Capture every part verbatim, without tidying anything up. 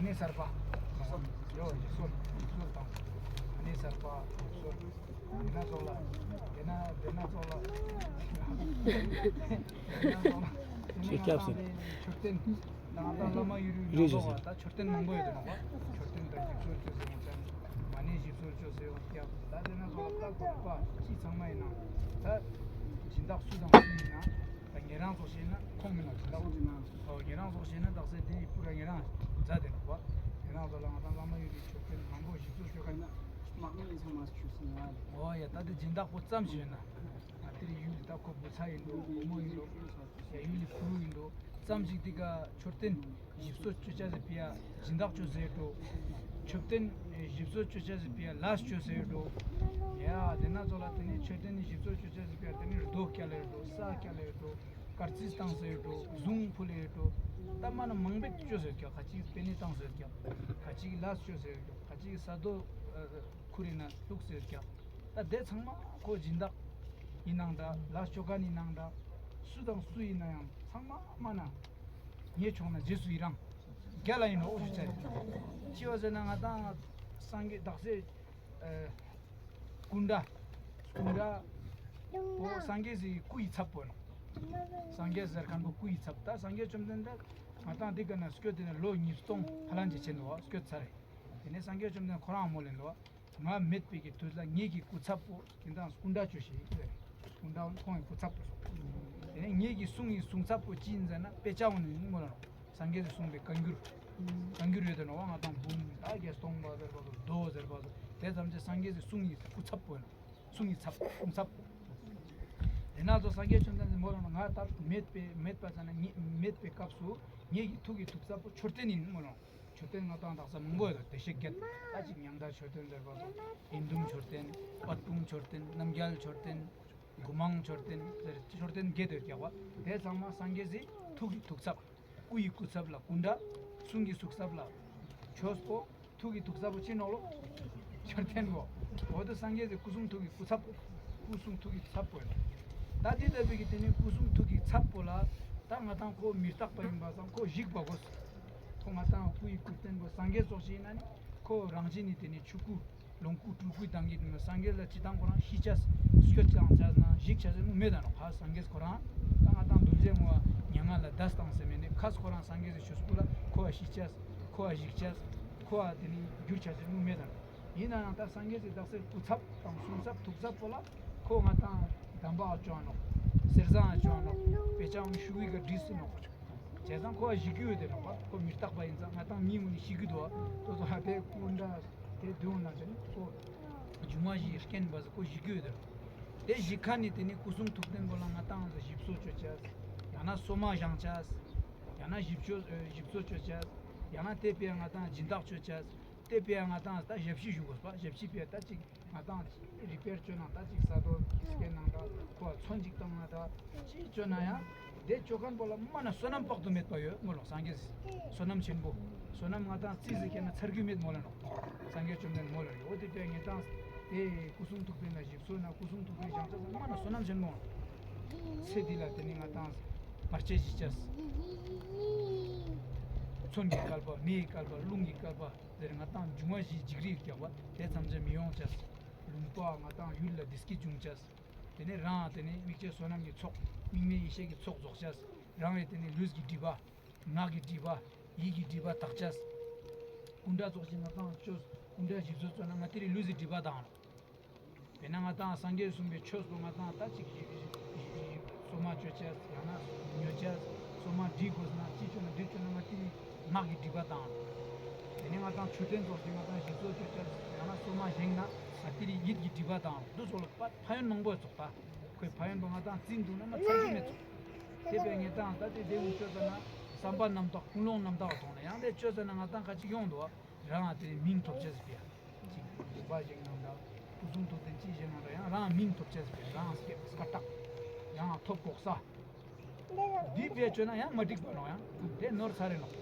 གནས་གསར་པ། ཡོ་ཡོ་སོ་སོ་དང་། གནས་གསར་པ་སོ་སོ། དེ་ན་ཚོགས་ལ། དེ་ན་དེ་ན་ཚོགས་ལ། དེ་ན་ཚོགས་ལ། དེ་ནས་ང་ཏང་དེ་མཆོད་རྟེན། ང་ཏང་བླ་མ་ཡུལ་ཡུལ་ཡུལ་ཡོད་ད་མཆོད་རྟེན་མང་པོ་ཡོད་དེ་ནོག་པ། མཆོད་རྟེན་དང་ཞིབ་འཚོལ་བཅོས་སེ་ཡོང་ཅན། མ་ཎི་ཞིབ་འཚོལ་བཅོས་སེ་ཡོང་སྐྱབས། ད་དེ་ན་ཚོགས་ལ་ད་དགོས་པ་ཅི་ཚང་མ་ཡིན་ན། ད་སྦྱིན་བདག་སུ་དང་སུ་ཡིན་ན། ད་ཉེ་རང་ཚོགས་ཤེས་ན་ཁོང་མིན་ན་སྦྱིན་བདག་ཨོ་ཉེ་རང་ཚོགས་ཤེས་ན་དག་ས་དེ་ཡི་པུ་ར་ཉེ་རང་མཛད་དེ་ནོག་པ། ཉེ་རང་ཚོགས་ལ་ང་ཏང་བླ་མ་ཡུལ་ཡུལ་མཆོད་རྟེན་མང་པོ་ཞིབ་འཚོལ་བཅོས་ཁན་ན། མ་ཎི་ཚང་མ་བཅོས་སེ་ཡོང་ཨ་ལེ། ཨོ་ཡ་ད་དེ་སྦྱིན་བདག་པོ་ཙམ་ཞིག་ཡོད་ན། ང་དེ་རི་ཡུལ་ད་ཁོ་བུ་ཚ་ཡིན་འགྲོ་བུ་མོ་ཡིན་འགྲོ། ཡ་ཡུལ་ལི་ཕུ་རུ་ཡིན་འགྲོ། ཙམ་ཞིག་འདི་ག་མཆོད་རྟེན་ཞིབ་འཚོལ་བཅོ་ཅེས་སི་ཕི་ཡ་སྦྱིན་བདག་བཅོས་སེ་ཡོད་འགྲོ། མཆོད་རྟེན་ཞིབ་འཚོལ་བཅོ་ཅེས་སི་ཕི་ཡ་ལས་བཅོས་སེ་ཡོད་འགྲོ། ཡ་དེ་ན་ཚོགས་ལ་དེ་ནི་མཆོད་རྟེན་ཞིབ་འཚོལ་བཅོ་ཅེས་སི་ཕི་ཡ་དེ་ནི་རྡོ་བཀལ་ལེ་ཡོད་འགྲོ། ས་བཀལ་ལེ་ཡོད་འགྲོ། དཀར་རྩིས་བཏང་སེ་ཡོད་འགྲོ། གཟུངས་ཕུལ་ལེ་ཡོད་འགྲོ། ད་མ་ན་མང་པོ་བཅོས་སེ་ཡོད་ཀྱག་ཁ་ཅིག་པེ་ནེ་བཏང་སེ་ཡོད་ཀྱག་ཁ་ཅིག་ལས་བཅོས་སེ་ཡོད་ཀྱག་ཁ་ཅིག་ས་རྡོ་ཁུར་ཡིན་ན་བླུགས་སེ་ཡོད་ཀྱག་ད་དེ་ཚང་མ་ཁོ་སྦྱིན་བདག་ཡིན་ནང་འདྲ། ལས་བཅོ་མཁན་ཡིན་ནང་འདྲ། སུ་དང་སུ་ཡིན་ན་ཡང་ཚང་མ་མ་ན་ངས་ཆོག་ན་རྗེས་སུ་ཡི་རང་རྒྱལ་ལ་ཡིན་ནོ་ཞུ་ཅེས་རེད། ཅི་བ་ཟེར་ན་ང་ཏང་སངས་རྒྱས་དག་ས་སྐུ་འདྲ། སྐུ་འདྲ་པོ་སངས་རྒྱས་སི་སྐུ་ཡི་ཚབ་པོ་ནོ། སངས་རྒྱས་ཟེར་མཁན་པོ་སྐུ་ཡི་ཚབ། ད་སངས་རྒྱས་བཅོམ་ལྡན་འདས་ང་ཏང་འདི་ག་ན་སྐྱོད་དེ་ནས་ལོ་ཉིས་སྟོང་ཧ་ལམ་ཅིག་ཕྱིན་འདུག་པ། སྐྱོད་ཚར་རེད། དེ་ནས་སངས་རྒྱས་བཅོམ་ལྡན་འདས་ཁོ་རང་མོལ་ལེ་འདུག་པ། ང་མེད་པའི་གི་དུས་ལ་ངེད་ཀྱི་སྐུ་ཚབ་པོ་ཁྱེད་ཚང་སྐུ་འདྲ་བཅོས་ཤིག་ཟེར། སྐུ་འདྲ་ཁོང་གི་སྐུ་ཚབ་པོ་སོང་། དེ་ནས་ངེད་ཀྱི་གསུང་གི་གསུང་ཚབ་པོ་ཅི་ཡིན་ཟེར་ན་དཔེ་ཆ་འོ་ནི་མོལ་ལ་ནོ། སངས་རྒྱས་སི་གསུང་པའི་བཀའ་འགྱུར། བཀའ་འགྱུར་ཡོད་དེ་ནོ་པ། ང་ཏང་འབུམ་ད་བརྒྱད་སྟོང་པ་ཟེར་བ་དང་མདོ་ཟེར་བ་དང་དེ་ཙམ་གྱི་སངས་རྒྱས་སི་གསུང་གི་སྐུ་ཚབ་པོ་ཡིན་ནོ། གསུང་གི་ཚབ་གསུང་ཚབ་པོ། དེ་ན་ཚོགས་སངས་རྒྱས་བཅོམ་ལྡན་འདས་མོལ་ལ་ནོ། ང་ད་མེད་པའི་མེད་པ་ཟེར་ན་ངེད་མེད་པའི་སྐབས་སུ་ངེད་ཀྱི་ཐུགས་ཀྱི་ཐུགས་ཚབ་པོ་མཆོད་རྟེན་ཡིན་མོལ་ལ་ནོ། མཆོད་རྟེན་ང་ཏང་དག་ས་མང་པོ་ཡོད་དོ། བདེ་གཤེགས་བརྒྱད། ད་ཅིག་མྱང་འདས་མཆོད་རྟེན་ཟེར་བ་དང་། ཨིན་དུ་མཆོད་རྟེན། པད་སྤུངས་མཆོད་རྟེན། རྣམ་རྒྱལ་མཆོད་རྟེན། སྒོ་མང་མཆོད་རྟེན་ཟེར་མཆོད་རྟེན་བརྒྱད་ཡོད་ཀྱག་པ། དེ་ཚང་མ་སངས་རྒྱས་སི་ཐུགས་ཀྱི་ཐུགས་ཚབ། སྐུ་ཡི་སྐུ་ཚབ་ལ་སྐུ་འདྲ། གསུང་གི་གསུང་ཚབ་ལ་ཆོས་པོ། ཐུགས་ཀྱི་ཐུགས་ཚབ་པོ་ཅི་ནོག་ལོ། མཆོད་རྟེན་པོ། འོ་དེ་སངས་རྒྱས་སི་སྐུ་གསུང་ཐུགས་ཀྱི་སྐུ་ཚབ་པོ། སྐུ་གསུང་ཐུགས་ཀྱི་ཚབ་པོ་ཡིན། ད་དེ་ལྟ་བུའི་གི་དེ་ནི་སྐུ་གསུང་ཐུགས་ཀྱི་ཚབ་པོ་ལ་ད་ང་ཏང་ཁོ་མི་རྟག་པ་ཡིན་པ་སང་ཁོ་གཞིག་པ་དགོས། ཁོ་ང་ཏང་སྐུ་ཡི་སྐུ་རྟེན་པོ་སངས་རྒྱས་ཚོགས་ཤིག་ཡིན་ན་ནི་ཁོ་རང་བཞིན་ནི་དེ་ནི་ཆོས་སྐུ་ལོངས་སྐུ་སྤྲུལ་སྐུའི་གདངས་ཀྱི་དེ་ནི་སངས་རྒྱས་ལ་ཅི་དང་ཁོ་རང་ཤི་ཆས་སྐྱོད་ཅང་ཆས་ན་གཞིག་ཆས་ཟེར་མོ་མེད་ད་ནོ། ཁ་སངས་རྒྱས་ཁོ་རང་ད་ང་ཏང་རྡོ་རྗེ་མོ་བ་མྱ་ངན་ལས་འདས་བཏང་ཟེར་མེད་ནི་ཁ་ཁོ་རང་སངས་རྒྱས་སི་ཆོས་སྐུ་ལ་ཁོ་བ་ཤི་ཆས་ཁོ་བ་གཞིག་ཆས་ཁོ་བ་དེ་ནི་འགྱུར་ཆས་ཟེར་མོ་མེད་ད་ནོ། ཡིན་ན་ཡང་ད་སངས་རྒྱས་སི་དག་ས་སྐུ་ཚབ་དང་གསུང་ཚབ་ཐུགས་ཚབ་པོ་ལ་ཁོ་ང་ཏང་དམ་པ་ཨ་ཅོ་ནོག། གསེར་ཟངས་ཨ་ཅོ་ནོག། དཔེ་ཆ་འོ་ནི་ཤུ་གུའི་ག་བྲིས་སེ་ནོག། བྱས་ཙང་ཁོ་བ་ཞིག་གི་ཡོད་དེ་ནོག་པ། ཁོ་མི་རྟག་པ་ཡིན་ཙང་ང་ཏང་མི་འོ་ནི་ཞིག་གི་འདུག་པ། དོ་དོ་ཧ་དེ་སྐུ་འདྲ་དེ་དུས་འོ་ན་དེ་ནི་ཁོ་སྒྱུ་མ་བཞིའི་རྐྱེན་པ་ཁོ་ཞིག་གི་ཡོད་དེ་ནོག། དེ་ཞིག་ཁ་ནི་དེ་ནི་སྐུ་གསུང་ཐུགས་རྟེན་པོ་ལ་ང་ཏང་ཞིབ་འཚོལ་ཅོ་ཅེས། ཡང་ན་སོ་མ་བཞེངས་ཅེས། ཡང་ན་ཞིབ་འཚོལ་ཞིབ་འཚོལ་ཅོ་ཅེས། ཡང་ན་དེ་ཕི་ཡ་ང་ཏང་སྦྱིན་བདག་ཅོ་ཅེས། དེ་ཕི་ཡ་ང་ཏང་ད་ཞབས་ཕྱི་ཞུ་དགོས་པ། ཞབས་ཕྱི་ཕི་ཡ་ད་ཅིག་ང་ཏང་རི་པེར་ཅོ་ན་ད་ཅིག་ས་རྡོ་སྐྱེ་ན་ད་ཁོ་ཚོན་ཅིག་བཏང་ན་ད་ཅི་ཅོ་ན་ཡང་དེ་ཅོ་མཁན་པོ་ལ་མ་ན་བསོད་ནམས་དཔག་ཏུ་མེད་པ་ཡོད་མོལ་ལོ། སངས་རྒྱས་བསོད་ནམས་ཆེན་པོ། བསོད་ནམས་ང་ཏང་རྩིས་སུ་བཀལ་ན་ཚར་རྒྱུ་མེད་མོལ་ལ་ནོག། སངས་རྒྱས་བཅོམ་ལྡན་མོལ་ལ་ཡོད། འོ་དེ་ཕི་ཡ་ང་ཏང་དེ་སྐུ་གསུང་ཐུགས་རྟེན་ལ་ཞིབ་འཚོལ་ན་སྐུ་གསུང་ཐུགས་རྟེན་བཞེངས་ས་མ་ན་བསོད་ནམས་ཆེན་མོ། ཚེ་འདི་ལ་དེ་ནི་ང་ཏང་བར་ཆད་ཞི་ཅེས། མཚོན་གྱི་བསྐལ་པ། མེའི་བསྐལ་པ། རླུང་གི་བསྐལ་པ། དེར་ང་ཏང་འབྱུང་བ་བཞིའི་འཇིགས་རིགས་རྒྱག་པ་དེ་ཐམས་ཅད་མི་ཡོང་ཅེས། ལུང་པ་ང་ཏང་ཡུལ་ལ་བདེ་སྐྱིད་འབྱུང་ཅེས། དེ་ནས་རང་དེ་ནས་དམིགས་བཅས་བསོད་ནམས་ཀྱི་ཚོགས་དམིགས་མེད་ཡེ་ཤེས་ཀྱི་ཚོགས་རྫོགས་ཅེས། རང་ཡི་དེ་ནས་ལུས་ཀྱི་སྒྲིབ་པ། ངག་གི་སྒྲིབ་པ། ཡིད་ཀྱི་སྒྲིབ་པ་དག་ཅེས། སྐུ་འདྲ་ཚོགས་ཤིག་ང་ཏང་ཅོས། སྐུ་འདྲ་ཞིབ་འཚོལ་ཅོས་ན་ང་ཏི་རི་ལུས་ཀྱི་སྒྲིབ་པ་དག་ནོག། དཔེར་ན་ང་ཏང་སངས་རྒྱས་གསུངས་པའི་ཆོས་པོ་ང་ཏང་ད་ཅིག་སོ་མ་ཅོ་ཅེས། ཡང་ན་ཉོ་ཅེས། སོ་མ་འབྲི་དགོས་ན་ཅི་ཅོ་ན་འབྲི་ཅོ་ན་ང་ཏི་རི་ངག་གི་སྒྲིབ་པ་དག་ནོག། དེ་ནས་ང་ཏང་མཆོད་རྟེན་ཚོགས་ཤིག་ང་ཏང་ཞིབ་འཚོལ་ཅོ་ཅེས། ཡང་ན་སོ་མ་བཞེངས་ན་ང་ཏི་རི་ཡིད་ཀྱི་སྒྲིབ་པ་དག་ནོག། འདི་ཚོགས་ལ་ཕན་ཡོན་མང་པོ་ཡོད་ཚོགས་ད། ཁོའི་ཕན་ཡོན་པོ་ང་ཏང་རྩིས་འདུག་ན་མ་ཚར་གྱི་མེད་ཚོགས། དེ་བས་ང་ཏང་ད་དེ་དེ་འུ་ཅོ་ཙ་ན་བསམ་པ་རྣམ་དག་ཀུན་སློང་རྣམ་དག་གཏོང་ན་ཡང་དེ་ཅོ་ཙ་ན་ང་ཏང་ཁ་ཅིག་ཡོང་འདུག་བ། རང་ཨ་དེ་མིང་ཐོབ་ཅེས་ཟེར་ཡ། ཅིག་སྦྱིན་པ་བཞེངས་ན་འདྲ། སྐུ་གསུང་ཐུགས་རྟེན་ཅི་བཞེངས་ན་འདྲ། ཡང་རང་མིང་ཐོབ་ཅེས་ཟེར་ཡ། རང་སྐད་སྐད་གྲགས། ཡང་ཐོབ་གོ་ས། འདི་བས་ཅོ་ན་ཡང་མ་འགྲིག་པ་ནོག། ཡང་དེ་ནོར་ཚར་རེ་ནོག།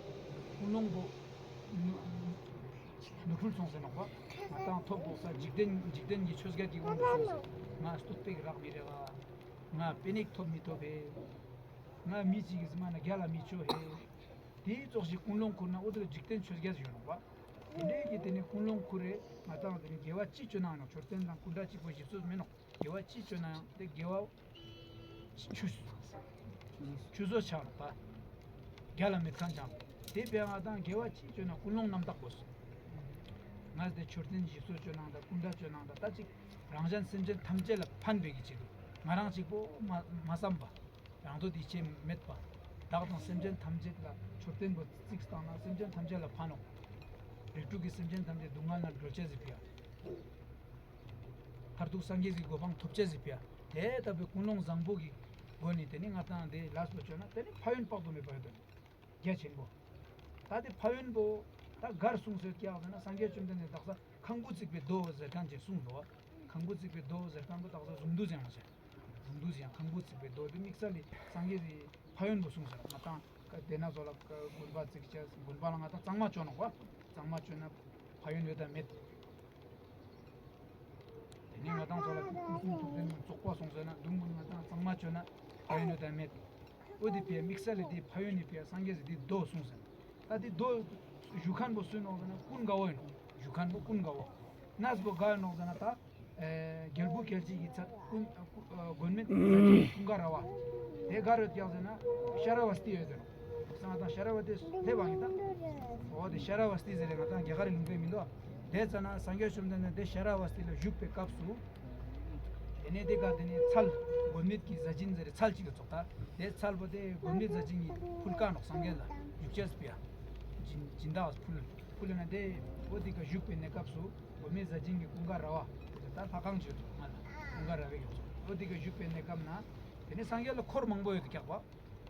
ཀུན་སློང་པོ་ནོར་འཁྲུལ་སོང་ཟེར་ནོག་པ། ང་ཏང་ཐོབ་གོ་ས་འཇིག་རྟེན་འཇིག་རྟེན་གྱི་ཆོས་བརྒྱད་ཀྱི་དབང་དུ་སོང་ཟེར། ང་སྟུག་པོ་རག་མི་རག་ག། ང་པེ་ནིག་ཐོབ་མི་ཐོབ་ཧེ། ང་མི་གཅིག་གི་ཟི་མ་ན་རྒྱལ་ལ་མི་ཆོ་ཧེ། དེའི་ཙོགས་ཤིག་ཀུན་སློང་ཁུར་ན་འོ་དེ་ལ་འཇིག་རྟེན་ཆོས་བརྒྱད་ཡོད་ནོག་པ། དེ་འདྲའི་གི་དེ་ནི་ཀུན་སློང་ཁུར་རེ་ང་ཏང་དེ་ནི་དགེ་བ་ཅི་ཅོ་ནའང་མཆོད་རྟེན་དང་སྐུ་འདྲ་གཅིག་པོ་བཞི་བཅུ་མེད་ནོག། དགེ་བ་ཅི་ཅོ་ནའང་དེ་དགེ་བ་ཆུ་ཆུ་བཟོ་ཆ་རུག་པ། རྒྱལ་ལ་མེད་ཁན་ཅང་། དེ་བས་ང་ཏང་དགེ་བ་ཅི་ཅོ་ན་ཀུན་སློང་རྣམ་དག་དགོས། ང་དེ་མཆོད་རྟེན་བཞི་བཅུ་ཅོ་ནའང་དང་སྐུ་འདྲ་ཅོ་ནའང་དང་ད་ཅིག་རང་གཞན་སེམས་ཅན་ཐམས་ཅད་ལ་ཕན་པའི་གི་ཆེད་དུ་ང་རང་གཅིག་པོ་མ་མ་བསམ་པ། རང་དོན་དེ་ཆེ་མེད་པ། བདག་དང་སེམས་ཅན་ཐམས་ཅད་ལ་མཆོད་རྟེན་པོ་བརྩིགས་བཏང་ན་སེམས་ཅན་ཐམས་ཅད་ལ་ཕན་ནོག། རིགས་དྲུག་གི་སེམས་ཅན་ཐམས་ཅད་སྡུག་བསྔལ་ནེ་སྒྲོལ་ཅེས་ཟེར་ཕིའ། མཐར་ཐུག་སངས་རྒྱས་ཀྱི་གོ་འཕང་ཐོབ་ཅེས་ཟེར་ཕིའ། དེ་ལྟ་བུའི་ཀུན་སློང་བཟང་པོ་གི་སྒོ་ནས་དེ་ནི་ང་ཏང་དེ་ལས་པོ་ཅོ་ན་དེ་ནི་ཕན་ཡོན་དཔག་ཏུ་མེད་པ་ཡོད་དེ། རྒྱ་ཆེན་པོ། ད་དེ་ཕན་ཡོན་པོ་ད་གར་གསུངས་སོ་ཀྱག་ཟེར་ན་སངས་རྒྱས་བཅོམ་ལྡན་འདས་དག་ས་ཁང་བུ་བརྩིགས་པའི་མདོ་ཟེར་ཁན་ཅིག་གསུངས་འདུག། ཁང་བུ་བརྩིགས་པའི་མདོ་ཟེར་ཁན་པོ་དག་ས་གཟུངས་བསྡུས་ཡང་མ་བྱས། གཟུངས་བསྡུས་ཡང་ཁང་བུ་བརྩིགས་པའི་མདོ་དེ་དམིགས་བསལ་ལས་སངས་རྒྱས་ཀྱི་ཕན་ཡོན་པོ་གསུངས་ཟེར་ང་ཏང་དེ་ན་ཚོ་ལ་དགོན་པ་བརྩིགས་ཅེས་དགོན་པ་ལ་ང་ཏང་གཙང་མ་ཅོ་ནོག་པ། གཙང་མ་ཅོ་ན་ཕན་ཡོན་ཡོད་དམ་མེད། དེ་ནས་ང་ཏང་ཚོ་ལ་སྐུ་གསུང་ཐུགས་རྟེན་རྫོགས་པ་སོང་ཟེར་ན་དུང་མོ་ང་ཏང་གཙང་མ་ཅོ་ན་ཕན་ཡོན་ཡོད་དམ་མེད། འོ་དེ་ཕིའ་དམིགས་བསལ་ལས་དེ་ཕན་ཡོན་ནི་ཕིའ་སངས་རྒྱས་སི་དེ་མདོ་གསུངས་ཟེར་ན། ད་དེ་མདོ་བཞུགས་ཁན་པོ་སུ་ནོག་ཟེར་ན་ཀུན་དགའ་བོ་ཡིན་ནོག། བཞུགས་ཁན་པོ་ཀུན་དགའ་བོ། གནས་པོ་ག་ཡིན་ནོག་ཟེར་ན་ད་རྒྱལ་བུ་རྒྱལ་བྱེད་ཀྱི་ཚལ་ཀུན་མགོན་མེད་ཀུན་དགའ་ར་བ། དེ་ག་རུ་ཡོད་ཀྱག་ཟེར་ན་ཤ་ར་བ་སྟི་ཡོད་ཟེར་ནོག། ང་ཏང་ཤ་ར་བ་སྟི་སླེབས་པ་ཡིན་ད། འོ་དེ་ཤ་ར་བ་སྟི་ཟེར་རེ་ང་ཏང་རྒྱ་གར་ལུང་པའི་མིང་འདུག། དེ་ཙ་ན་སངས་རྒྱས་བཅོམ་ལྡན་འདས་དེ་ཤ་ར་བ་སྟི་ལ་བཞུགས་པའི་སྐབས་སུ། དེ་ནས་དེ་ག་དེ་ནས་ཚལ་མགོན་མེད་ཀྱི་ཟས་སྦྱིན་ཟེར་རེ་ཚལ་ཅིག་གི་ཚོགས་ད། དེ་ཚལ་པོ་དེ་མགོན་མེད་ཟས་སྦྱིན་གྱི་ཕུལ་ཀ་ནོག་སངས་རྒྱས་ལ་བཞུགས་ཅེས་ཕིའ། སྦྱིན་སྦྱིན་བདག་ཕུལ་ཕུལ་ན་དེ་འོ་དེ་ག་བཞུགས་པའི་གནས་སྐབས་སུ་མགོན་མེད་ཟས་སྦྱིན་གྱི་ཀུན་དགའ་ར་བ། དེ་ད་ལྷ་ཁང་བརྗོད་དུ་ང་ལ་ཀུན་དགའ་ར་བའི་གི་ཚོགས་འོ་དེ་ག་བཞུགས་པའི་གནས་སྐབས་ན། དེ་ནས་སངས་རྒྱས་ལ་འཁོར་མང་པོ་ཡོད་དེ་ཀྱག་པ།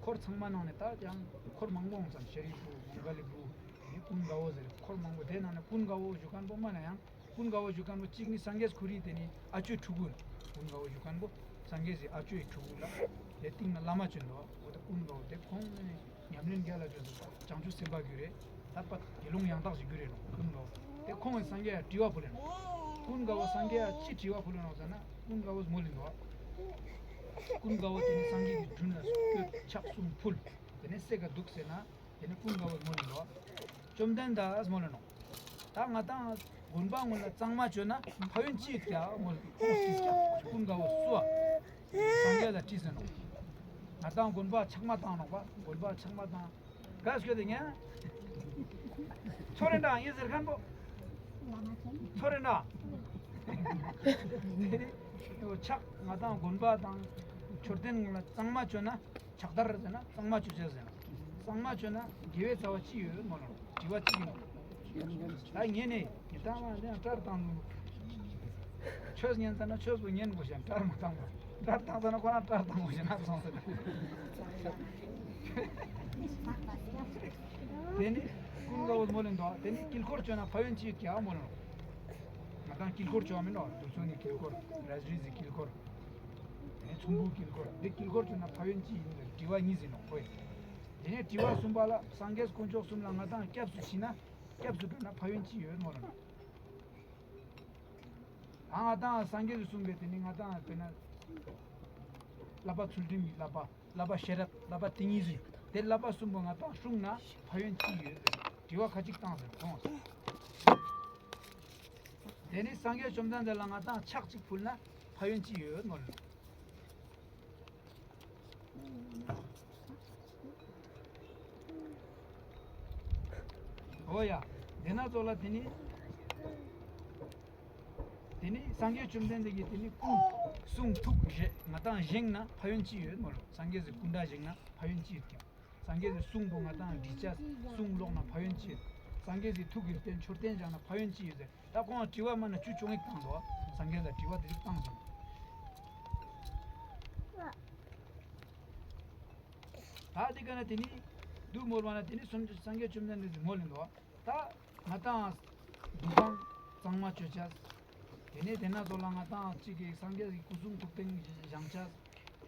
འཁོར་ཚང་མ་ནང་ནས་ད་ཡང་འཁོར་མང་པོ་འོང་ཙང་ཤཱ་རིའི་བུ་མོའུ་འགལ་གྱི་བུ། དེ་ནས་ཀུན་དགའ་བོ་ཟེར་འཁོར་མང་པོ་དེ་ནང་ནས་ཀུན་དགའ་བོ་བཞུགས་ཁན་པོ་མ་ན་ཡང་ཀུན་དགའ་བོ་བཞུགས་ཁན་པོ་གཅིག་ནི་སངས་རྒྱས་ཁོ་རའི་དེ་ནི་ཨ་ཅོའི་ཕྲུ་གུ་ནོག། ཀུན་དགའ་བོ་བཞུགས་ཁན་པོ་སངས་རྒྱས་སི་ཨ་ཅོའི་ཕྲུ་གུ་ལ་དེ་སྟིང་ན་བླ་མ་བྱོན་འདུག། འོ་ད་ཀུན་དགའ་བོ་དེ་ཁོང་ནི་ཉམས་ལེན་རྒྱ་ལ་བྱོན་འདུག་བྱང་ཆུབ་སེམས་དཔའ་གྱུར་རེ། ད་པ་དགེ་སློང་ཡང་དག་ཞིག་གྱུར་རེ་ནོག་ཀུན་དགའ་བོ། དེ་ཁོང་གི་སངས་རྒྱས་ཡ་དྲི་བ་ཕུལ་ལེ་ནོག། ཀུན་དགའ་བོ་སངས་རྒྱས་ཡ་ཅི་དྲི་བ་ཕུལ་ལེ་ནོག་ཟེར་ན་ཀུན་དགའ་བོ་མོལ་ལེ་འདུག། ཀུན་དགའ་བོ་དེ་ནི་སངས་རྒྱས་ཀྱི་དྲུང་ལ་སྐྱོད་ཕྱག་གསུམ་ཕུལ། དེ་ནས་སེ་ག་འདུག་ཟེར་ན། དེ་ནས་ཀུན་དགའ་བོས་མོལ་ལེ་ནོག། བཅོམ་ལྡན་འདས་མོལ་ལེ་ནོག། ད་ང་ཏང་དགོན་པ་ངོ་ལ་གཙང་མ་བཅོས་ན་ཕན་ཡོན་ཅི་ཡོད་ཀྱག་མོལ་ལེ་ནོག། ཀུན་དགའ་བོས་སུ་བ། སངས་རྒྱས་ལ་དྲིས་ཟེར་ནོག། ང་ཏང་དགོན་པ་ཆག་མ་བཏང་ནོག་པ། དགོན་པ་ཆག་མ་བཏང་། ག་སྐྱོད་དེ་ཉན། ཚོར་རེ་འདྲ་ངས་ཟེར་ཁན་པོ། ཚོར་རེ་འདྲ། དེ་ནས་ཆག་ང་ཏང་དགོན་པ་དང་མཆོད་རྟེན་ངོ་ལ་གཙང་མ་བཅོས་ན། ཕྱག་དར་ཟེར་ན་གཙང་མ་བཅོ་ཅེས་ཟེར་ན། གཙང་མ་བཅོས་ན་དགེ་བའི་རྩ་བ་ཅི་ཡོད་མོལ་ལེ་ནོག། དྲི་བ་ཅི་ཡིན་ནོག། ད་ཉན་ནས་ཉི་ཐང་ལ་ནས་སྐྲར་བཏང་འདུག། ཆོས་ཉན་ཙ་ན་ཆོས་པོ་ཉན་དགོས་ཤེས་སྐྲར་མ་བཏང་བ། སྐྲར་བཏང་ཙ་ན་ཁོ་རང་སྐྲར་བཏང་དགོས་ཤེས་ན་སོང་ཟེར་ན། དེ་ནི་ཀུན་དགའ་བོས་མོལ་ལེ་འདུག། དེ་ནི་དཀྱིལ་འཁོར་བཅོས་ན་ཕན་ཡོན་ཅི་ཡོད་ཀྱག་མོལ་ལེ་ནོག། ང་ཏང་དཀྱིལ་འཁོར་བཅོ་བ་མིན་ནོག། རྡུལ་ཚོན་ནི་དཀྱིལ་འཁོར། རས་རིས་ཀྱི་དཀྱིལ་འཁོར། དེ་ནས་ཚོམ་བུའི་དཀྱིལ་འཁོར། དེ་དཀྱིལ་འཁོར་བཅོས་ན་ཕན་ཡོན་ཅི་ཡིན་ཟེར་དྲི་བ་གཉིས་ཡིན་ནོག་ཁོ། དེ་ནས་དྲི་བ་གསུམ་པ་ལ་སངས་རྒྱས་དཀོན་མཆོག་གསུམ་ལ་ང་ཏང་སྐྱབས་སུ་མཆི་ན་སྐྱབས་སུ་འགྲོ་ན་ཕན་ཡོན་ཅི་ཡོད་མོལ་ལེ་ནོག། ད་ང་ཏང་སངས་རྒྱས་སུ་གསུངས་པའི་དེ་ནི་ང་ཏང་དཔེར་ན་བསླབ་པ་ཚུལ་ཁྲིམས་ཀྱི་བསླབ་པ། བསླབ་པ་ཤེས་རབ། བསླབ་པ་ཏིང་ངེ་འཛིན། དེ་བསླབ་པ་གསུམ་པོ་ང་ཏང་སྲུང་ན་ཕན་ཡོན་ཅི་ཡོད་དྲི་བ་ཁ་ཅིག་བཏང་ཟེར་ཁོང་། དེ་ནི་སངས་རྒྱས་བཅོམ་ལྡན་འདས་ལ་ང་ཏང་ཕྱག་ཅིག་ཕུལ་ན་ཕན་ཡོན་ཅི་ཡོད་མོལ་ལེ་ནོག། འོ་ཡ། དེ་ན་ཚོ་ལ་དེ་ནི། དེ་ནི་སངས་རྒྱས་བཅོམ་ལྡན་འདས་ཀྱིས་དེ་ནི་སྐུ་གསུང་ཐུགས་བཞེས་ང་ཏང་བཞེངས་ན་ཕན་ཡོན་ཅི་ཡོད་མོལ་ལེ་ནོག། སངས་རྒྱས་སི་སྐུ་འདྲ་བཞེངས་ན་ཕན་ཡོན་ཅི་ཡོད་ཀྱག། སངས་རྒྱས་སི་གསུང་པོ་ང་ཏང་འདྲི་ཅེས་གསུང་ཀློག་ན་ཕན་ཡོན་ཅི་ཡོད། སངས་རྒྱས་སི་ཐུགས་ཀྱི་རྟེན་མཆོད་རྟེན་བཞེངས་ན་ཕན་ཡོན་ཅི་ཡོད་ཟེར། ད་ཁོང་དྲི་བ་མ་ན་བཅུ་བཅོ་ལྔ་བཏང་འདུག། སངས་རྒྱས་ལ་དྲི་བ་དེ་རིགས་བཏང་སོང་། ད་དེ་ག་ན་དེ་ནི་འདུག་མོལ་བ་ན་དེ་ནི་སངས་རྒྱས་བཅོམ་ལྡན་འདས་སི་མོལ་ལེ་འདུག། ད་ང་ཏང་འདུ་ཁང་གཙང་མ་བཅོ་ཅེས། དེ་ནས་དེ་ན་ཚོ་ལ་ང་ཏང་གཅིག་གི་སངས་རྒྱས་སི་སྐུ་གསུང་ཐུགས་རྟེན་བཞེངས་ཅེས།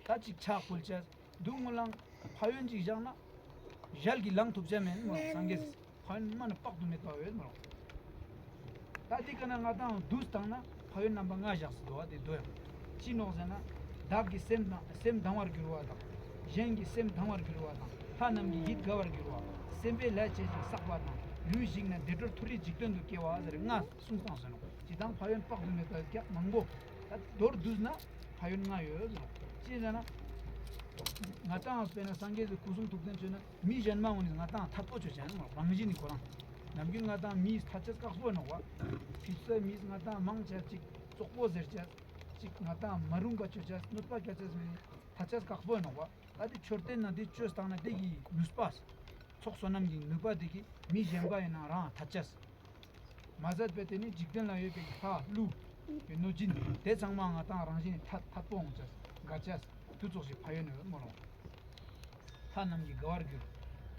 ད་གཅིག་ཕྱག་ཕུལ་ཅེས། འདུག་མོལ་ལེ་ནོག། ཕན་ཡོན་ཅིག་བཞག་ན་ཞལ་གྱིས་བླང་ཐུབ་ཅེས་མེད་མོལ་ལེ་ནོག། སངས་རྒྱས་སི་ཕན་ཡོན་མ་ན་དཔག་ཏུ་མེད་པ་ཡོད་མོལ་ལེ་ནོག། ད་དེ་ག་ན་ང་ཏང་འདུས་བཏང་ན་ཕན་ཡོན་རྣམ་པ་ལྔ་བཞག་སྟེ་འདུག་པ། དེ་འདུག་ཡང་ཅི་ནོག་ཟེར་ན། བདག་གི་སེམས་དང་སེམས་དང་བར་འགྱུར་བ་དང་། གཞན་གྱི་སེམས་དང་བར་འགྱུར་བ་དང་། ལྷ་རྣམས་ཀྱི་ཡིད་དགའ་བར་འགྱུར་བ། སེམས་པའི་ལས་བྱས་ཤིང་བསགས་པ་དང་། ལུས་ཞིག་ན་བདེ་འགྲོར་མཐོ་རིས་འཇིག་རྟེན་དུ་སྐྱེ་བ་ཟེར་ལྔ་གསུངས་བཏང་ཟེར་ནོག། ཅི་དང་ཕན་ཡོན་དཔག་ཏུ་མེད་པ་ཀྱག་མང་པོ། ད་མདོར་བསྡུས་ན་ཕན་ཡོན་ལྔ་ཡོད་ཟེར་ནོག། ཅི་ཟེར་ན། ང་ཏང་དཔེར་ན་སངས་རྒྱས་སི་སྐུ་གསུང་ཐུགས་རྟེན་ཅོས་ན་མི་གཞན་མ་འོ་ནི་ང་ཏང་ཐད་པོ་ཅོ་ཅན་ནོག། རང་བཞིན་ནི་ཁོ་རང་། ནམ་རྒྱུན་ང་ཏང་མི་ཐད་ཅེས་དཀགས་པོ་ནོག་པ། ཕི་སེ་མི་ང་ཏང་མང་ཆེ་ཅིག་བཙོག་པོ་ཟེར་ཅེས། ཅིག་ང་ཏང་མ་རུང་པ་ཅོ་ཅེས་གནོད་པ་སྐྱལ་ཅེས་མི་ཐད་ཅེས་དཀགས་པོ་ནོག་པ། ད་དེ་མཆོད་རྟེན་ན་དེ་ཅོས་བཏང་ན་དེ་གི་ནུས་པ། ཚོགས་བསོད་ནམས་ཀྱི་ནུས་པ་དེ་གི་མི་གཞན་པ་ཡིན་ན་རང་ཐད་ཅེས། མ་ཟད་པའི་དེ་ནི་འཇིག་རྟེན་ལ་ཡོད་པའི་ལྷ་ཀླུ་གི་གནོད་སྦྱིན་དེ་ཚང་མ་ང་ཏང་རང་བཞིན་ཐད་ཐད་པོ་འོང་ཅེས་དགའ་ཅེས་དུ་ཚོགས་ཤིག་ཕན་ཡོན་ཡོད་མོ་ལོ། ལྷ་རྣམས་ཀྱིས་དགའ་བར་འགྱུར།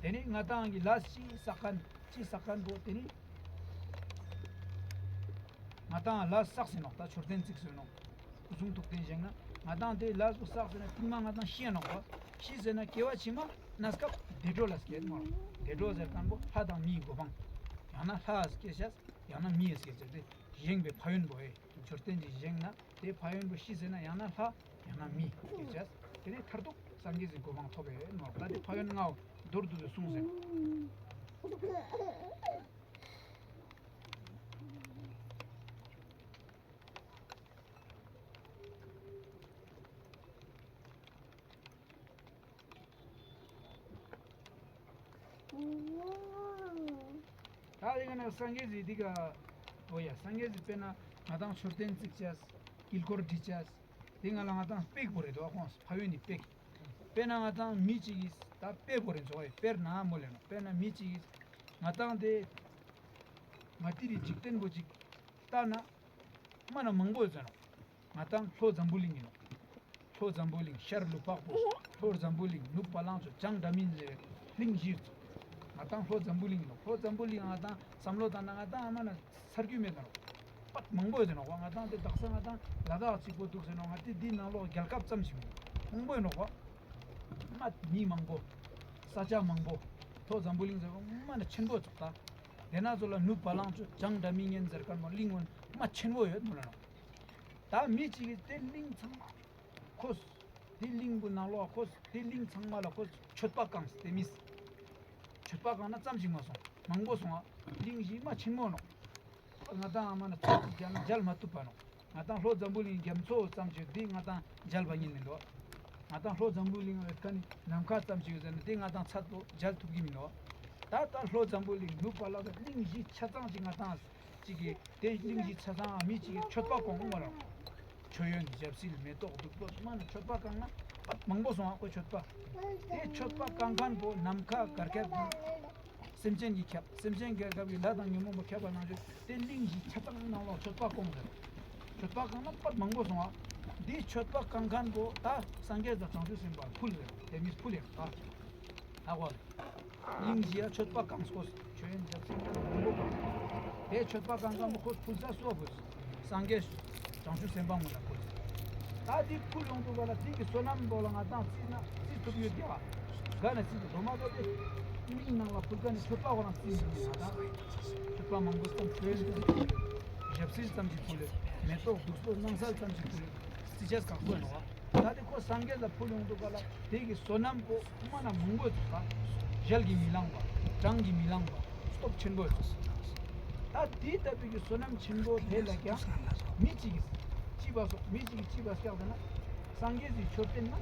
དེ་ནི་ང་ཏང་གི་ལས་ཅི་བསགས་མཁན་ཅི་བསགས་མཁན་པོ་དེ་ནི་ང་ཏང་ལས་བསགས་ཟེར་ནོག། ད་མཆོད་རྟེན་བརྩིགས་ཟེར་ནོག། སྐུ་གསུང་ཐུགས་རྟེན་བཞེངས་ན་ང་ཏང་དེ་ལས་པོ་བསགས་ཟེར་ན་ཐེངས་མ་ང་ཏང་ཤི་ཡ་ནོག་པ། ཤི་ཟེར་ན་སྐྱེ་བ་ཕྱི་མ་གནས་སྐབས་བདེ་འགྲོ་ལ་སྐྱེ་མོ། བདེ་འགྲོ་ཟེར་མཁན་པོ་ལྷ་དང་མིའི་གོ་འཕང་། ཡང་ན་ལྷ་སྐྱེ་ཅེས་ཡང་ན་མི་སྐྱེ་ཅེས་དེ་བཞེངས་པའི་ཕན་ཡོན་པོ་ཨེ། མཆོད་རྟེན་ཅིག་བཞེངས་ན་དེ་ཕན་ཡོན་པོ་ཤི་ཟེར་ན་ཡང་ན་ལྷ་ཡང་ན་མི་སྐྱེ་ཅེས། དེ་ནས་མཐར་ཐུག་སངས་རྒྱས་སི་གོ་འཕང་ཐོབ་ཨེ་ནོག། ད་དེ་ཕན་ཡོན་ལྔའོ་མདོར་བསྡུས་ཏེ་གསུངས་ཟེར། ད་དེ་ག་ན་སངས་རྒྱས་སི་དེ་ག་འོ་ཡ་སངས་རྒྱས་སི་དཔེར་ན་ང་ཏང་མཆོད་རྟེན་བརྩིགས་ཅེས་དཀྱིལ་འཁོར་སྒྲིག་ཅེས་དེ་ང་ལ་ང་ཏང་དཔེ་བོ་རེད་དོ། ཁོང་ཕན་ཡོན་ནི་དཔེ། དཔེར་ན་ང་ཏང་མི་གཅིག་གིས་ད་དཔེ་བོ་རེད་ཚོ། དཔེར་ན་མོ་ལེ་ནོ། དཔེར་ན་མི་གཅིག་གིས་ང་ཏང་དེ་ང་ཏི་རི་འཇིག་རྟེན་པོ་ཅིག་ལྟ་ན། མ་ན་མང་པོ་ཡོད་ཟེར་ནོག། ང་ཏང་ལྷོ་འཛམ་བུ་གླིང་ཡིན་ནོག། ལྷོ་འཛམ་བུ་གླིང་ཤར་ལུས་འཕགས་པོ། ལྷོ་འཛམ་བུ་གླིང་ནུབ་བ་ལང་སྤྱོད་བྱང་སྒྲ་མི་སྙན་ཟེར་བའི་གླིང་བཞི་ཡོད་ཚོགས། ང་ཏང་ལྷོ་འཛམ་བུ་གླིང་ཡིན་ནོག། ལྷོ་འཛམ་བུ་གླིང་ང་ཏང་བསམ་བློ་བཏང་ན་ང་ཏང་ཨ་མ་ན་ཚར་རྒྱུ་མེད་ནོག། པད་མང་པོ་ཡོད་ནོག་པ། ང་ཏང་དེ་དག་ས་ང་ཏང་ལ་དྭགས་གཅིག་པོ་འདུག་ཟེར་ནོག། ང་ཏི་དེའི་ནང་ལོགས་རྒྱལ་ཁབ་ཙམ་ཞིག་མང་པོ་ཡོད་ནོག་པ། མ་མི་མང་པོ། ས་ཆ་མང་པོ། ལྷོ་འཛམ་བུ་གླིང་ཟེར་བ་མ་ན་ཆེན་པོ་ཚོགས་ད། དེ་ན་ཚོ་ལ་ནུབ་བ་ལང་སྤྱོད་བྱང་སྒྲ་མི་སྙན་ཟེར་མཁན་པོ་གླིང་བོ་མ་ཆེན་པོ་ཡོད་མོ་ལ་ནོག། ད་མི་གཅིག་གིས་དེ་གླིང་ཚང་མ་ཁོས། དེ་གླིང་བོ་ནང་ལོགས་ཁོས། དེ་གླིང་ཚང་མ་ལ་ཁོས་མཆོད་པ་བཀང་སྟེ་མིས། མཆོད་པ་བཀང་ན་ཙམ་ཞིག་མ་སོང་། མང་པོ་སོང་ཨ། གླིང་བཞི་མ་ཆེན་མོ་ནོག། ང་ཏང་ཨ་མ་ན་ཚོགས་ཀྱི་མཇལ་མཇལ་མ་ཐུབ་པ་ནོག། ང་ཏང་ལྷོ་འཛམ་བུ་གླིང་རྒྱ་མཚོ་ཙམ་ཞིག་འདི་ང་ཏང་མཇལ་བ་ཉིད་མི་འདུག། ང་ཏང་ལྷོ་འཛམ་བུ་གླིང་ཡོད་མཁན་ནི་ནམ་མཁའ་ཙམ་ཞིག་ཡོད་ཟེར་ན་དེ་ང་ཏང་ཚད་པོ་མཇལ་ཐུབ་ཀྱི་མི་འདུག། ད་ལྟ་ལྷོ་འཛམ་བུ་གླིང་ནུབ་བ་ལ་གླིང་བཞི་ཆ་ཚང་ཞིག་ང་ཏང་ཅིག་གི་དེ་གླིང་བཞི་ཆ་ཚང་མི་ཅིག་གི་མཆོད་པ་གོང་མོ་རང་། མཆོད་ཡོན་ཞབས་བསིལ་མེ་ཏོག་བདུག་སྤོས་མ་ན་མཆོད་པ་བཀང་ན་པད་མང་པོ་སོང་ཨ་ཁོ་མཆོད་པ། དེ་མཆོད་པ་བཀང་མཁན་པོ་ནམ་མཁའ་གར་ཁྱབ་ཀྱི་སེམས་ཅན་གྱི་ཁྱབ། སེམས་ཅན་གྱི་ཁྱབ་ཀྱི་ལྷ་དང་ཉོན་མོངས་པ་ཁྱབ་པ་ནང་བཞིན་དེ་གླིང་བཞི་ཆ་ཚང་ནང་ལོགས་མཆོད་པ་བཀང་ཟེར། མཆོད་པ་བཀང་ན་པད་མང་པོ་སོང་ཨ། དེ་མཆོད་པ་བཀང་མཁན་པོ་ད་སངས་རྒྱས་དང་བྱང་ཆུབ་སེམས་དཔའ་ཕུལ་ཟེར། དེ་མིས་ཕུལ་ཡང་ད། ཧ་གོ་ལེ། གླིང་བཞི་ཡ་མཆོད་པ་བཀང་སྐོས། མཆོད་ཡོན་ཞབས་བསིལ་ན་མང་པོ་བཀང་། དེ་མཆོད་པ་བཀང་མཁན་པོ་ཁོས་ཕུལ་ས་སོ་ཕུལ། སངས་རྒྱས་བྱང་ཆུབ་སེམས་དཔའ་ངོ་ལ་ཕུལ། ད་དེ་ཕུལ་ཡོང་དུས་ག་ལ་དེ་གི་བསོད་ནམས་པོ་ལ་ང་ཏང་རྩིས་ན་རྩིས་ཐུབ་ཡོད་ཀྱག། ག་ན་རྩིས་ཐུབ་མ་གཏོགས་དེ་གླིང་ནང་ལ་ཕུལ་མཁན་ནི་མཆོད་པ་ཁོ་རང་རྩིས་མི་ཐུབ་ང་ཏང་། མཆོད་པ་མང་པོ་ཙམ་མཆོད་ཡོན་ཙམ་ཞིག་ཕུལ་ལེ། ཞབས་བསིལ་ཙམ་ཞིག་ཕུལ་ལེ། མེ་ཏོག་བདུག་སྤོས་སྣང་གསལ་ཙམ་ཞིག་ཕུལ་ལེ། རྩིས་ཆེས་ཁག་པོ་ཡིན་ནོག། ད་དེ་ཁོ་སངས་རྒྱས་ལ་ཕུལ་ཡོང་དུས་ག་ལ་དེ་གི་བསོད་ནམས་པོ་མ་ན་མང་པོ་ཚོགས་པ། ཞལ་གྱིས་མི་ལང་བ། གྲངས་ཀྱིས་མི་ལང་བ། སྟོབས་ཆེན་པོ་ཚོགས། ད་དེ་ལྟ་བུའི་གི་བསོད་ནམས་ཆེན་པོ་དེ་ལ་ཀྱང་མི་གཅིག་གིས་ཅི་བ་སོགས་མི་གཅིག་གིས་ཅི་བ་སྐྱག་ཟེར་ན། སངས་རྒྱས་སི་མཆོད་རྟེན་ན་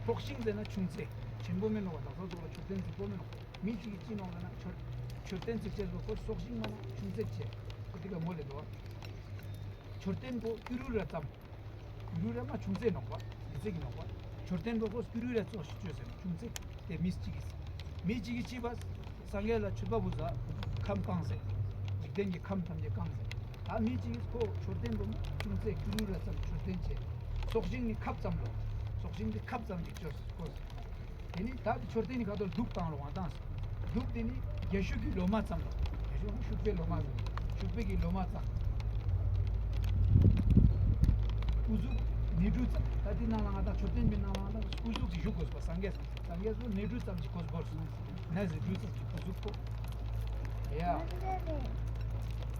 ལྷོག་ཤིང་ཟེར་ན་ཆུང་ཙེ་ཆེན་པོ་མིན་ནོག། དག་ས་ཚོགས་ལ་མཆོད་རྟེན་རྫིག་པོ་མིན་ནོག། མི་གཅིག་གིས་ཅི་ནོག་ཟེར་ན་མཆོད་མཆོད་རྟེན་རྫིག་ཅེས་པོ་ཁོ་ལྷོག་ཤིང་མ་ན་ཆུང་ཙེ་ཆེ། ཁོ་དེ་ག་མོ་ལེ་དོ། མཆོད་རྟེན་པོ་ཀུ་རུ་ར་ཙམ། ཀུ་རུ་ར་མ་ཆུང་ཙེ་ནོག་པ། ཡི་ཙེ་གི་ནོག་པ། མཆོད་རྟེན་པོ་ཁོ་ཀུ་རུ་ར་ཙོགས་ཤིག་ཅོས་ཟེར་ན་ཆུང་ཙེ། དེ་མི་གཅིག་གིས། མི་གཅིག་གིས་ཅི་བ། སངས་རྒྱས་ལ་མཆོད་པ་ཕུལ་ས། ཁམས་བཀང་ཟེར། འཇིག་རྟེན་གྱི་ཁམས་ཐམས་ཅད་བཀང་ཟེར། ད་མི་གཅིག་གིས་ཁོ་མཆོད་རྟེན་པོ་མ་ཆུང་ཙེ་ཀུ་རུ་ར་ཙམ་མཆོད་རྟེན་བྱས། ཚོགས་ཞིང་ནི་ཁབ་ཙམ་ལོ། ཚོགས་ཞིང་ནི་ཁབ་ཙམ་ཞིག་ཅོས་ཁོ། དེ་ནི་ད་དེ་མཆོད་རྟེན་ནི་ཁ་ཐོག་གདུགས་བཏང་རོགས་ཨ་བཏང་། གདུགས་དེ་ནི་རྒྱ་ཤུག་གི་ལོ་མ་ཙམ་ལོ། རྒྱ་ཤུག་ཤུག་པའི་ལོ་མ་ཙམ། ཤུག་པའི་གི་ལོ་མ་ཙམ། སྐུ་གཟུགས་ནེ་ཌུ་ཙམ། ད་དེ་ནང་ལ་ང་ད་མཆོད་རྟེན་པའི་ནང་ལ་ང་ད་སྐུ་གཟུགས་ཀྱི་བཞུགས་དགོས་པ་སངས་རྒྱས། སངས་རྒྱས་སུ་ནེ་ཌུ་ཙམ་གྱི་གོས་བོར་སོང་། ན་ཟེར་ཌུ་ཙམ་གྱི་སྐུ་གཟུགས་པོ། ཡ།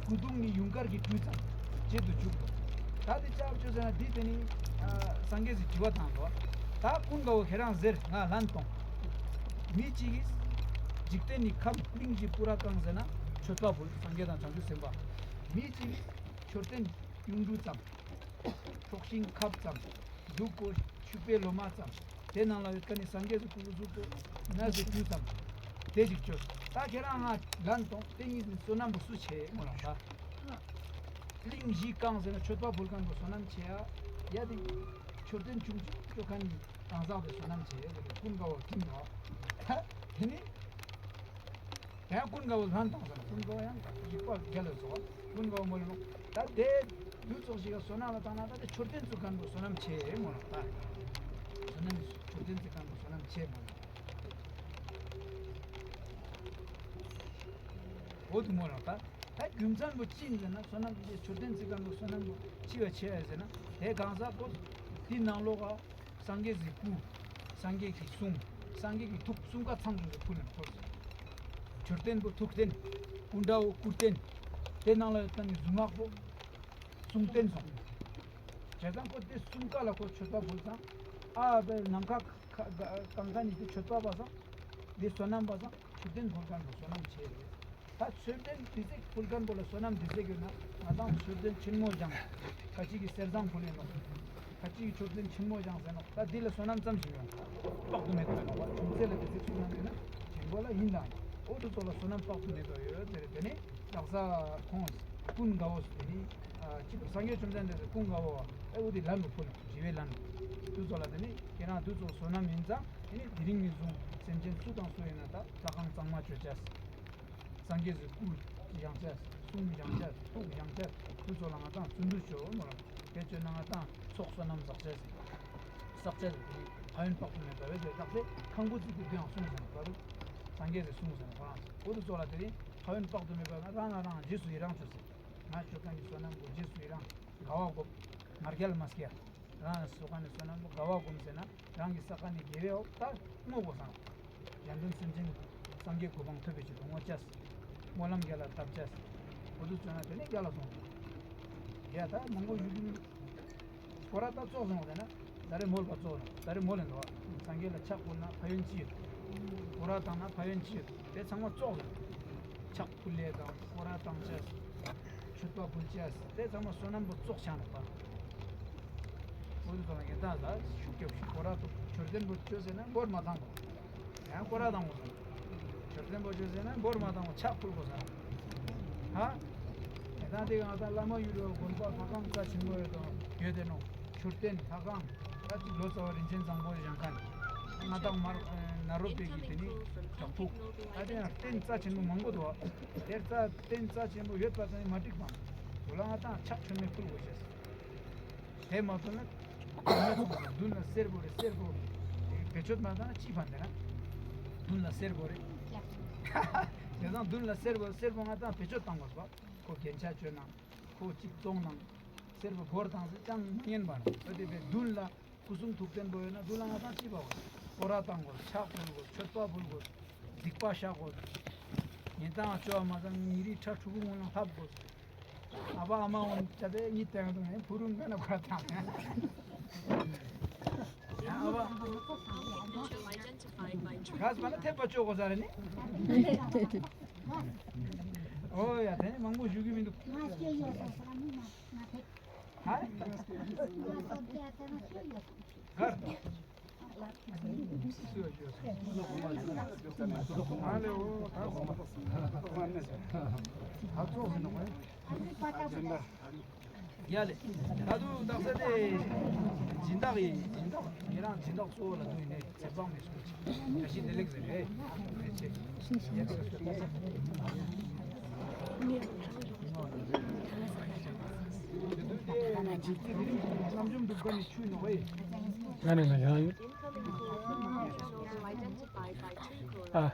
སྐུ་གདུང་ནི་ཡུངས་དཀར་གྱི་སྤྲུལ་ཙམ་བྱེད་དུ་བཅུག་གོ། ད་དེ་ཅག་ཅོ་ཟེར་ན་དེ་དེ་ནི་ཨ་སངས་རྒྱས་སི་དྲི་བ་དང་ལོ། ད་ཀུན་དགའ་བོ་ཁྱེད་རང་ཟེར་ང་ལན་གཏོང་། མི་གཅིག་གིས་ འཇིག་རྟེན་ནི་ཁམས་གླིང་བཞི་པུ་ར་གང་ཟེར་ན་མཆོད་པ་ཕུལ། སངས་རྒྱས་དང་བྱང་ཆུབ་སེམས་དཔའ། མི་གཅིག་མཆོད་རྟེན་གཡུང་དྲུང་ཙམ། ཕྱོགས་ཤིང་ཁབ་ཙམ། འདུག་གོ་ཕྱུག་པའི་ལོ་མ་ཙམ། དེ་ནང་ལ་ཡོད་ཁན་ནི་སངས་རྒྱས་སི་སྐུ་གཟུགས་པོ་ན་ཟེར་དུས་ཙམ། དེ་ཞིག་བཅོས། ད་ཁྱེད་རང་ང་ལན་གཏོང་། དེ་གཉིས་ནི་བསོད་ནམས་པོ་སུ་ཆེ་མོ་ལ་ད། གླིང་བཞི་གང་ཟེར་ན་མཆོད་པ་ཕུལ་ཁན་པོ་བསོད་ནམས་ཆེ་ཡ། ཡ་དེ་མཆོད་རྟེན་ཆུང་ཆུང་བཅོ་ཁན་ནི་གང་ཟག་དེ་བསོད་ནམས་ཆེ་ཡ། དེ་ཀུན་དགའ་བོ་ཀུན་དགའ་བོ། ད་དེ་ནི། ཡང་ཀུན་དགའ་བོ་ལན་བཏང་ཟེར་ན་ཀུན་དགའ་བོ་ཡང་རིག་པ་རྒྱལ་ལ་སོགས་ཀུན་དགའ་བོ་མོལ་ནོག། ད་དེ་དུས་ཚོད་ཞིག་ག་བསོད་ནམས་ལ་བཏང་ན་ད་དེ་མཆོད་རྟེན་བཙུགས་ཁན་པོ་བསོད་ནམས་ཆེ་མོ་ལ་ད། བསོད་ནམས་མཆོད་རྟེན་བཙུགས་ཁན་པོ་བསོད་ནམས་ཆེ་མོ་ལ། འོ་དུ་མོ་ལ་ད། ད་རྒྱུ་མཚན་པོ་ཅི་ཨིན་ཟེར་ན་བསོད་ནམས་དེ་མཆོད་རྟེན་བཙུགས་ཁན་པོ་བསོད་ནམས་པོ་ཆེ་བ་ཆེ་ཡ་ཟེར་ན་དེ་གང་ཟག་པོ་དེ་ནང་ལོགས་ག་སངས་རྒྱས་སི་སྐུ། སངས་རྒྱས་ཀྱི་གསུང་། སངས་རྒྱས་ཀྱི་ཐུགས་གསུམ་ཀ་ཚང་ཞིག་ཕུལ་ནས་ཁོ། མཆོད་རྟེན་པོ་ཐུགས་རྟེན། སྐུ་འདྲ་བོ་སྐུ་རྟེན། དེ་ནང་ལ་ཡོད་ཁན་ནི་གཟུངས་སྔགས་པོ་གསུང་རྟེན་སོང་། བྱས་ཙང་ཁོ་དེ་གསུམ་ཀ་ལ་ཁོ་མཆོད་པ་ཕུལ་ཙང་། ཨ་བའི་ནམ་མཁའ་གང་ཁན་ནི་དེ་མཆོད་པ་པ་སང་། དེ་བསོད་ནམས་པ་སང་མཆོད་རྟེན་ཕུལ་ཁན་པོ་བསོད་ནམས་ཆེ་རེད། ད་མཆོད་རྟེན་དེ་ཟིག་ཕུལ་ཁན་པོ་ལ་བསོད་ནམས་དེ་ཟིག་ཡོད་ན་ང་དང་མཆོད་རྟེན་ཆེན་མོ་བཞེངས། ཁ་ཅིག་གི་གསེར་ཟངས་ཕུལ་ཡིན་ནོག། ཁ་ཅིག་གི་མཆོད་རྟེན་ཆེན་མོ་བཞེངས་ཟེར་ནོག། ད་དེ་ལ་བསོད་ནམས་ཙམ་ཞིག་ཡོད། དཔག་ཏུ་མེད་པ་ཡོད་ནོག། ཆུང་ཚེ་ལ་དེ་ཟིག་བསོད་ནམས་ཡོད་ན་ཆེན་པོ་ལ་ཡིན་དང་། འོ་དེ་ཚོ་ལ་བསོད་ནམས་དཔག་ཏུ་མེད་པ་ཡོད་ཟེར། དེ་ནི་དག་ས་ཁོང་ཀུན་དགའ་བོ་དེ་ནི་ཅི་སངས་རྒྱས་བཅོམ་ལྡན་འདས་ཀུན་དགའ་བོ་ཨེ་འོ་དེ་ལན་པོ་ཕུལ་ནོག། ཞི་བའི་ལན་པོ། དེ་ཚོ་ལ་དེ་ནི་ཁྱེད་རང་དེ་ཚོ་བསོད་ནམས་ཡིན་ཙང་དེ་ནི་དེ་རིང་ནས་བཟུང་སེམས་ཅན་སུ་དང་སུ་ཡིན་ན་ད་ལྷ་ཁང་གཙང་མ་བཅོ་ཅེས། སངས་རྒྱས་སི་སྐུ་བཞེངས་ཅེས། གསུང་བཞེངས་ཅེས། ཐུགས་བཞེངས་ཅེས། དེ་ཚོ་ལ་ང་དང་བརྩོན་འགྲུས་ཅོ་མོ་ལ། དེ་ཅོས་ན་ང་དང་ཚོགས་བསོད་ནམས་བསགས་ཅེས། བསགས་ཅེས་དེ་ནི་ཕན་ཡོན་དཔག་ཏུ་མེད་པ་ཡོད་ཟེར་བཏགས་ཏེ་ཁང་བུ་བརྩིགས་ཏེ་དེའང་གསུངས་ཟེར་ནོག། ད་རུང་སངས་རྒྱས་སི་གསུངས་ཟེར་ནོག། ཁོ་རང་འོ་དེ་ཚོ་ལ་དེ་ནི་ཕན་ཡོན་དཔག་ཏུ་མེད་པ་ཡོད་ན་རང་ལ་རང་རྗེས་སུ་ཡི་རང་ཅོས་ཟེར། ང་ཅོ་ཁན་ནི་བསོད་ནམས་པོ་རྗེས་སུ་ཡི་རང་དགའ་བ་སྒོམ། ང་རྒྱལ་མ་སྐྱེ། རང་སོ་ཁན་ནི་བསོད་ནམས་པོ་དགའ་བ་སྒོམ་ཟེར་ན་རང་གི་ས་ཁ་ནི་དགེ་བའི་འོག་ད་བསྔོ་དགོས་སང་། ཡང་དོན་སེམས་ཅན་སངས་རྒྱས་གོ་འཕང་ཐོབ་པའི་ཕྱིར་དུ་བསྔོ་ཅེས། སྨོན་ལམ་རྒྱ་ལ་བཏབ་ཅེས། འོ་དེ་ཚོ་ན་དེ་ནི་རྒྱ་ལ་སོང་། ཡ་ད་མང་པོ་ཞུ་གི་མིན། སྐོར་ར་ད་ཙོགས་སོང་བ་དེ་ན། ད་རེ་མོལ་བ་ཙོགས་ན་ད་རེ་མོལ་ལེན་དོ། སངས་རྒྱས་ལ་ཕྱག་ཕུལ་ན་ཕན་ཡོན་ཅི་ཡོད། སྐོར་ར་བཏང་ན་ཕན་ཡོན་ཅི་ཡོད། དེ་ཚང་མ་ཙོགས་ལ། ཕྱག་ཕུལ་ལེ་དང་སྐོར་ར་བཏང་ཅེས། མཆོད་པ་ཕུལ་ཅེས། དེ་ཚང་མ་བསོད་ནམས་པོ་ཙོགས་ཆ་ནོག་པ། འོ་དེ་ཚོ་ལ་ངས་ད་ལ་ཤུགས་རྒྱབ་ཤིག། སྐོར་ར་ཏོ་མཆོད་རྟེན་པོ་ཅོས་ཟེར་ན་འབོར་མ་བཏང་དགོས། ཡང་སྐོར་ར་བཏང་དགོས། མཆོད་རྟེན་པོ་ཅོས་ཟེར་ན་འབོར་མ་བཏང་དགོས། ཕྱག་ཕུལ་དགོས་ས། ཧ། ད་དེ་ག་ང་ད་བླ་མ་ཡུལ་ལ་དགོན་པ་ལྷ་ཁང་རྩ་ཆེན་པོ་ཡོད་དོ། ཡོད་དེ་ནོག། མཆོད་རྟེན་ལྷ་ཁང་། ད་ཅིག་ལོ་ཙཱ་བ་རིན་ཆེན་བཟང་པོ་བཞེངས་ཁན། ང་དང་མར་ནཱ་རོ་པའི་གི་དེ་ནི་བྲག་ཕུག། ད་དེ་ཡང་རྟེན་རྩ་ཆེན་པོ་མང་པོ་འདུག། དེ་རྩ་རྟེན་རྩ་ཆེན་པོ་ཡོད་པ་ཙམ་མ་འགྲིག་པ། དེ་ལ་ང་དང་ཕྱག་མཆོད་མེ་ཕུལ་དགོས་ཤེས། དེ་མ་ཐུབ་ན་མདུན་ལ་གསེར་པོ་རེ་གསེར་པོ་རེ་བེད་སྤྱོད་མ་བཏང་ན་ཅི་ཕན་དེ་ན། མདུན་ལ་གསེར་པོ་རེ། དེ་དང་མདུན་ལ་གསེར་པོ་གསེར་པོ་ང་དང་བེད་སྤྱོད་བཏང་དགོས་པ། ཁོ་རྒྱན་ཆ་བཅོས་ན་ཁོ་ཅིག་བཙོང་ན་གསེར་པོ་སྒོར་བཏང་ཟེར་ཅང་མི་ཉན་པ་ན། ད་དེ་བས་མདུན་ལ་སྐུ་གསུང་ཐུགས་རྟེན་པོ་ཡོད་ན་མདུན་ལ་ང་དང་ཅི་པ་བོ། སྐོར་ར་བཏང་དགོས། ཕྱག་ཕུལ་དགོས། མཆོད་པ་ཕུལ་དགོས། སྡིག་པ་བཤགས་དགོས། ཉེན་དང་བཅོ་བ་མ་བཏང་ཉིན་རེ་ཁྲ་ཕྲུ་གུ་སྔུན་ལ་ལྷབ་དགོས། ཨ་བ་ཨ་མ་འོན་ཅ་དེ་གཉིད་བཏང་དུ་ནས་ཕུ་རུ་མགོ་ན་ཁོ་ར་བཏང་། ཨ་བ། ག་ས་ན་ཐེབས་པ་བཅོ་དགོས་ས་རེད་ནི། ཨོ་ཡ་དེ་ནི་མང་པོ་ཞུ་གི་མི་འདུག། ཧ། གར། ཡ་ལེ། ད་དུང་དག་ས་དེ་སྦྱིན་བདག་ཡིན། སྦྱིན་བདག་ཉེ་རང་སྦྱིན་བདག་གཙོ་བོ་ལ་དུ་ཡིན་ནས་ཚེ་དཔག་མེད་སུ་ཅིག་བཀྲ་ཤིས་བདེ་ལེགས་ཟེར་རེད། རེད་ཆེ། ང་ནི་ང་ཡང་ཡོད། ཨ།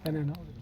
ཨ་ནི་ནོ།